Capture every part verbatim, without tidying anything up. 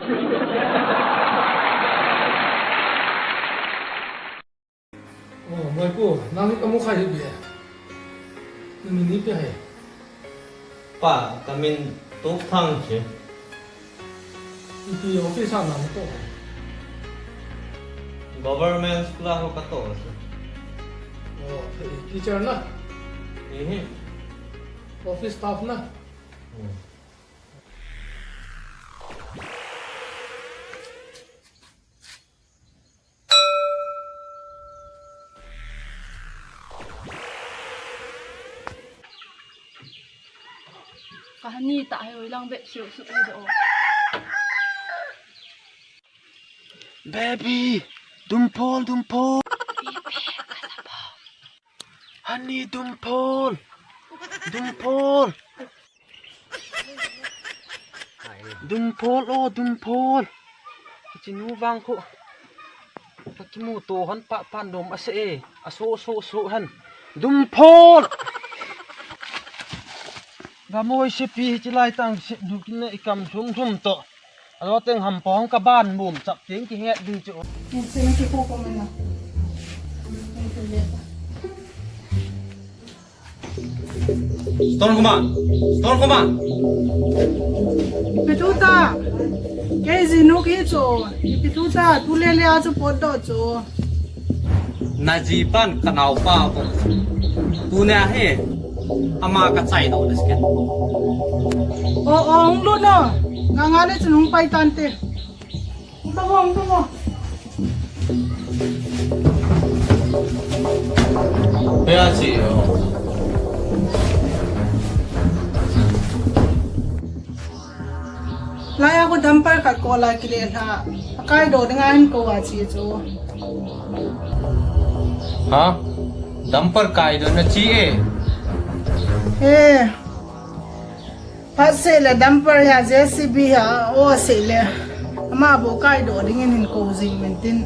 Oh, Boipu, nang hi kamu khai hi bia. Namin ipi ham? Pa, kamin Tokthang chu. Ipi office a natoh? Government school a ho katoh chu. Oh, teacher na? Mhm. Office staff na? Hmm. Kahani ta hai oi lang bep siu su oi do. Baby, dumphol, dumphol. Honey, dumphol. Dumphol. Dumphol, oh, dumphol. Chinu vang khu. Pakimu to han pa pan dom ase e. Aso, so, so han. Dumphol. Gamoi sepi hi chilai tang se dukin ne ikam thum thum to. Alo teng ham pong ka ban bum chap teng kihet ding chu. Ni se ni ki ko ko mena. Ni se le. Stone Kumar! Stone Kumar! Ipi thu ta? Kei jinu kahi chu. Ipi thu ta? Tulele a chu potdoh chu. Najipan kanaopa ko. Tunia hi ama kachaidoh le sket. O, o, hung lut o. Nga nga le chun hung pai tante. Hung tamo, hung tamo. Kaya si, oh. Laiya ko dumper khat ko la kile lha. Akaidoh dinga hin kou a chi chu. Ha? Dumper kaidoh na chi e? He. Phat seh le dumper hi a, J C B hi a, o seh le. Ama bou kaidoh dingin hin kou jing men tin.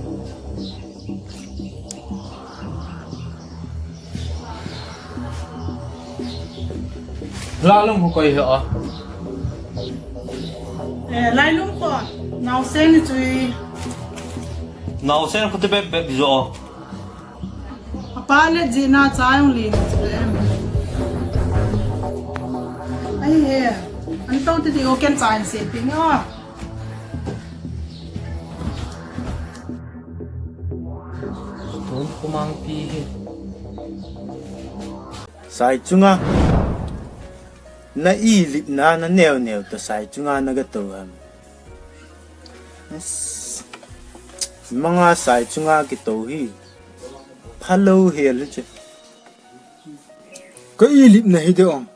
Lailung khu koi hi a. Eh, lailung khu. Naosen ni chu hi. Naosen khu te bep bep jo. Apa le jina cha jong le ni chu em. Ai he. An to ti ti o ken cha in se ping o. Stone Kumar pi hi. Sai chunga. Na ilipna na neo neo toh sai chunga na gatou ham. Yes. Manga sai chunga kitou hi. Phalou hel hi che. Ka ilipna hi de ong.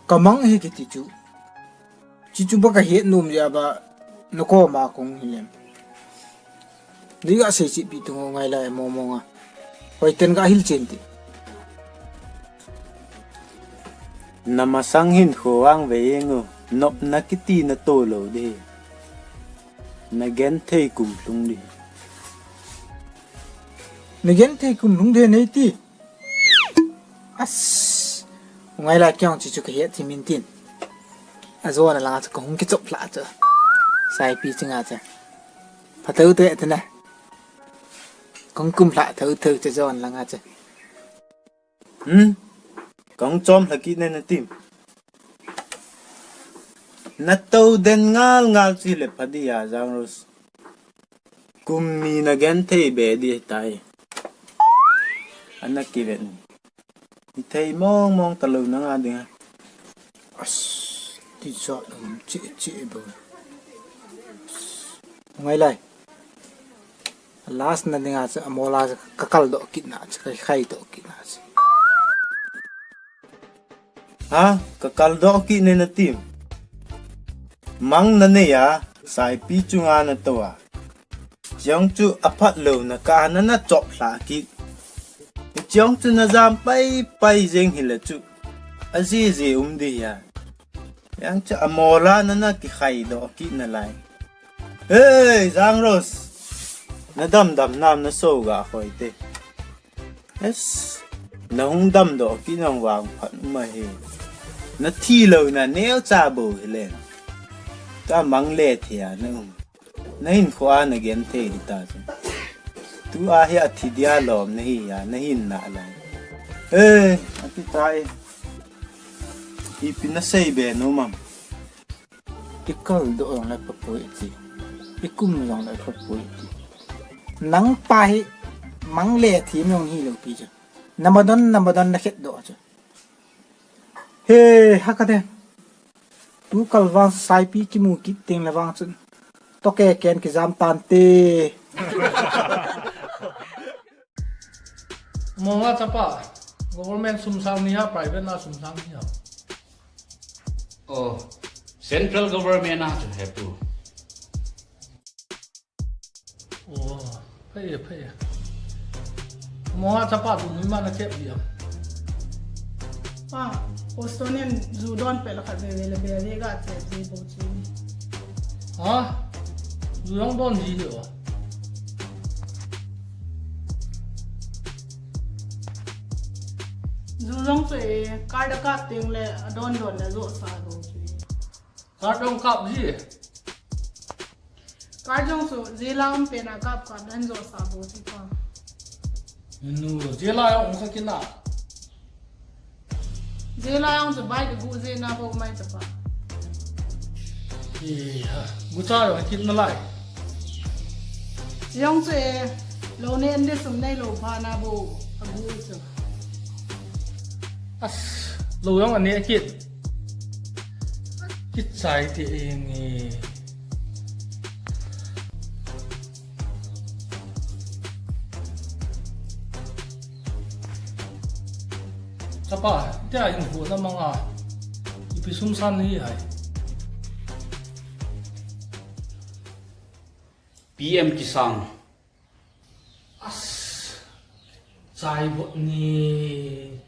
Ka mang hi kiti chu. Chichu ba ka het nom jeh a ba na koma kong hi lem. Ni ga sei chi pi tung o ngai lai mo mo nga. Hoi ten ga hil chen ti. Na masang hin kho ang ve yeng o. Nopna kiti na to lou di. Na genthei kum lhung di. Na genthei kum lhung di nei ti. As. Ngai lai kyong chi chu ka het thi min tin. A zo na la chu ka hung kichop hla chu. Sai pi chi nga chu. Pha teu te te na. Kong kum hla theu theu che jon langa che. Hmm? Kong chom hla kit ne na tim. Na to den ngal ngal chi le pha di a Jang Rose. Kum ni na genthei be di tai. Ana kiven. Ni thei mong mong talou na nga dinga. As, ti sa um chi chi bo. Ngai lai. Last na dinga cha mola cha ka kal doh kit na cha ka khai doh kit na cha. Ha, ka kal doh kit ne na tim. Mang na nei a, saipi chunga na tou a. Chiang chu a phat lou na ka na na chop hla kit. Chiang chu na jam pai pai jeng hi le chu. A ji ji um di ya. Yang chu a mola na na ki khai doh kit na lai. Hey, Jang Rose. Na dam dam nam na so ga khoi te. Es, na hung dam doh kit nang vang phat um ahi. Na thi lou na neo cha bo hi len. Ka mang le thia na um. Nahin khoa nagen thei di ta chu. Tua hi athi dia lom nahi a, nahin na lai. Hey, ati tai. Ipi nasei be nom am? Ikal doh jong le papui ti. Ikum jong le papui ti. Nang pa hi mang le thi mong hi lo pi chu. Namadon, namadon nakhet doh chu. He, hakate. Tu kal vang saipi kimu kit teng le vang chun. Toke ken kijam tante. Monga chapa, government sum sang ni ha, private na sum sang ni ha? Oh, central government na chu he pu. Oh, phai, phai. Monga chapa tu nui ma na chep dia. Pa, Australian zu don pe la khat ve ve le be ve ga chep ji bo chi. Ha? Zu jong don ji hi o. Zu jong chu e, card a kap teng le, adon don le jo sa bo chu e. Card jong kap ji. Card jong chu, jela um pen a kap kap dan jo sa bo chu pa. Nu, jela jong um kha kina. Jela jong chu bai ka gu jena bo mai chapa. Iha, gucha jong kit nalai. Jong chu e, lo ne ande sum nei lo pha na bo, agu chu. As, lo jong ane kit. Kichai te eng e. Chapa, tia hin hu na manga. Ipi sum san hi hai. P M Kisan. As, chai bot ni.